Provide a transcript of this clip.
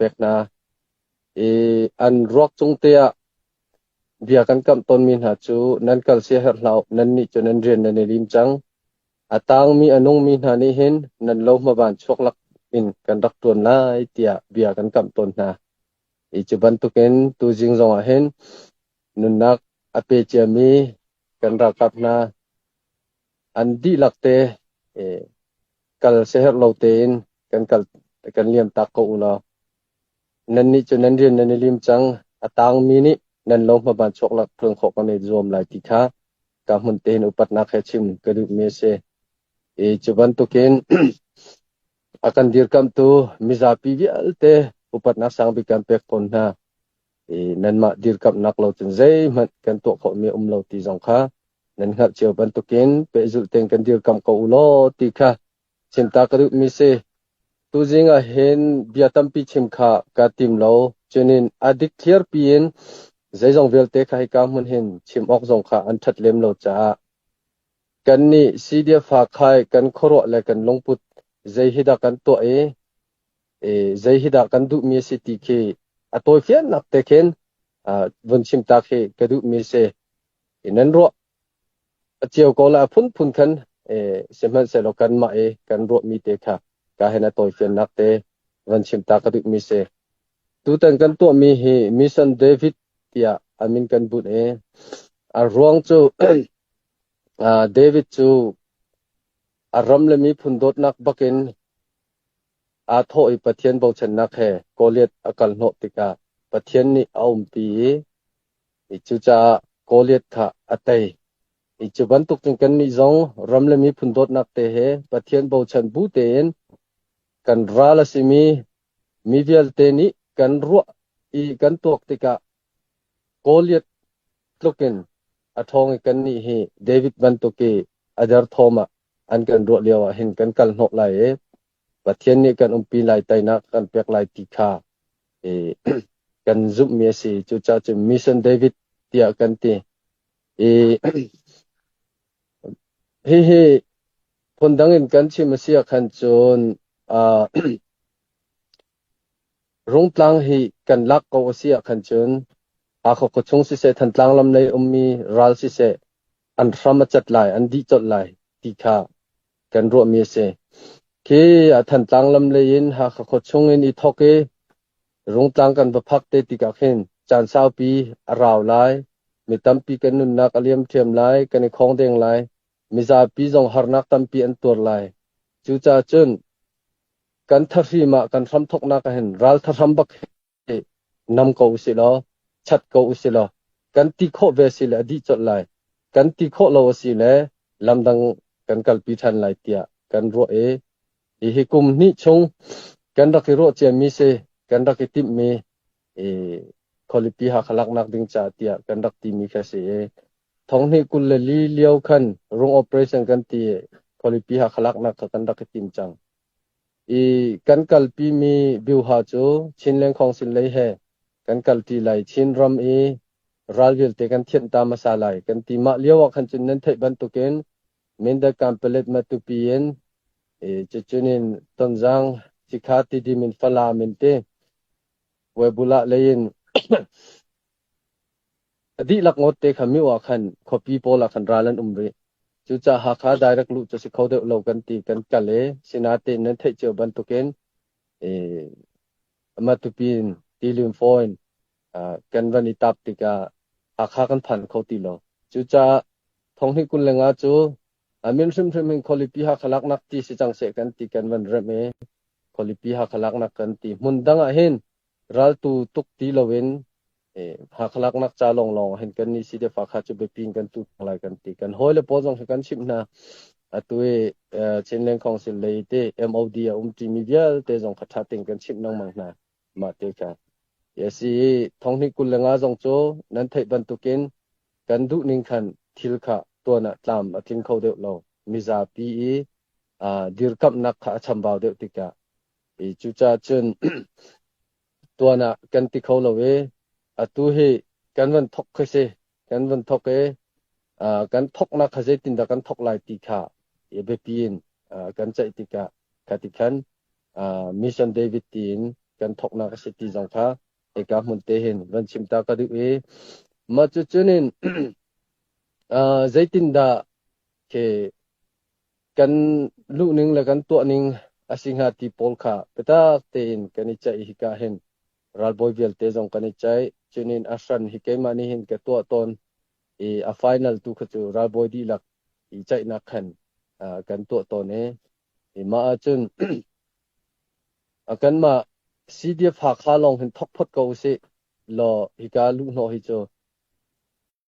pek hna. I an ruak cung te ah bia kan kamh tawnmi hna cu nan kal siaherh hlah u, nannih cu nan rian nan i lim cang. A tangmi a nungmi hna nih hin nan lo hmaban chuak lak in kan rak ṭuan lai tiah bia kan kamh tawn hna. I cu bantukin tuzing zongah hin nunnak a pe ciami kan ralkap hna an dihlak te kal siaherh lo tein kan kal kan liam tak ko u law nannih cu nan rian nan i lim cang. A tangmi nih nan lo hmaban chuak lak ṭuan khawh kan i zuam lai ti kha ka hmun tein upatnak he chim ka duhmi a si. I cu bantukin a kan dirkamhtu mizapi vialte upatnak sangbik kan pek fawn hna. I nanmah dirkamhnak lo cun zeihmanh kan tuah khawhmi a um lo ti zong kha nan hngalh cio bantukin pehzulh tein kan dirkamh ko u law ti kha chimta ka duhmi si. Tuzing ah hin bia tampi chim kha ka tim lo. Cunin a dikthliar piin zeizong vialte kha hika hmun hin chim awk zong kha an ṭhat lem lo caah kannih CDF Hakhai kan khuaruah le kan lungput zei hi dah kan tuah i zei hi dah kan duhmi a si ti khi a tawifiannak te khin vun chim ta khi ka duhmi a si. Nan ruah a cio ko le a phunphun khan sihmanhsehlaw kanmah i kan ruahmi te kha ka hen a tawifiannak te van chim ta ka duhmi si. Tutan kan tuahmi hi Mission David tiah a min kan bunh i a ruang cu David cu a ram le miphun dawtnak bakin aa thawh i Pathian bochannak he Goliath a kal hnawh tikah Pathian nih a umpi i cucaah Goliath kha a tei. I cu bantuk cun kannih zong ram le miphun dawtnak te he Pathian bochan bu tein kan ral a simi mi vialte nih kan ruah i kan tuak tikah Goliath tlukin a ṭhawng i kannih hi David bantuk i a derthawm ah an kan ruah lio ah hin kan kal hnawh lai i Pathian nih kan umpi lai, teinak kan pek lai ti kha kan zumhmi a si. Cucaah cun Mission David tiah kan ti. I hihi phundang in kan chim a si ah khan cun Rungtlang hi kan lak ko a si ah khan cun Hakha khuachung siseh, Thantlang lam lei ummi ral siseh, an hram a cat lai, an dih colh lai ti kha kan ruahmi a si. Khi a Thantlang lam lei in Hakha khuachung in i thawk i Rungtlang kan va phak te tikah khin caan saupi a rau lai, mi tampi kan nunnak a liam ṭhiam lai, kan i khawngdeng lai, mizapi zong harnak tampi an tuar lai. Cucaah cun kan thahrim ah kan hramthawknak ah hin ral thahram bak hi nam ko usih law chat ko usih law kan ti khawh ve si le a dih colh lai kan ti khawh lo a si le lamdang kan kalpi ṭhan lai tiah kan ruah i hihi kum hnih chung kan rak i ruah ciami si kan rak i timhmi i khualipi Hakha laknak ding caah tiah kan rak timi kha si i thonghnih 24 lio khan rung operation kan ti i khualipi Hakha laknak kha kan rak i tim cang. I kan kalpimi biuha cu Chinland Council lei he kan kalṭi lai. Chinram i ral vialte kan thianh ta hmasa lai kan ti. Mah lio ah khan cun nan theih bantukin Mindat Kanpalet Matupi in cucun in Tonzang Cikha Tidim in Falam in ti Webulah lei in A dihlak ngawt te kha mio ah khan khuapi pawl ah khan ral an um rih. Cucaah Hakha direct luh cu si kho deuh lo kan ti kan kal i sinatein nan theih cio bantukin Matupi in Tilim fawn kan van i tap tikah Hakha kan phan kho ti lo. Cucaah thonghnih 25 cu a min hrimhrim in khualipi Hakha laknak ti si cang seh kan ti kan van remh i khualipi Hakha laknak kan ti. Hmun dang ah hin raltu tuk ti loin Hakha laknak ca lawnglawng ah hin kan nih CDF Hakha cu biapi in kan tu lai kan ti. Kan hawile pawl zong hi kan chimh hna. Atu i Chinland Council lei te MOD a um ṭimi vialte zong kha ṭha tein kan chimh lengmang hna. Mah te kha. Asi i thonghnih 25 zong cu nan theih bantukin kan duh ning khan thil kha tuan ah tlam a tling kho deuh lo. Mizapi i dirkamhnak kha a chambau deuh tikah i cucaah cun tuan ah kan ti kho lo i atu hi kan van thok khi si kan van thok i kan thoknak kha zeitindah kan thok lai ti kha biapi in kan ceih tikah kha ti khan Mission David tiin kan thoknak a si ti zong kha hika hmun te hin van chim ta ka duh i mah cu cunin zeitindah khi kan luhning le kan tuahning a si hnga ti pawl kha biatak tein kan i ceih hika hin ralbawi vialte zong kan i ceih. Cunin a hran hi keimah nih hin ka tuah tawn i a final tu kha cu ralbawi dihlak i ceihnak khan kan tuah tawn i mah ahcun kanmah CDF Hakha lawng hin thok phot ko usih law hika luhhnawh hi cu.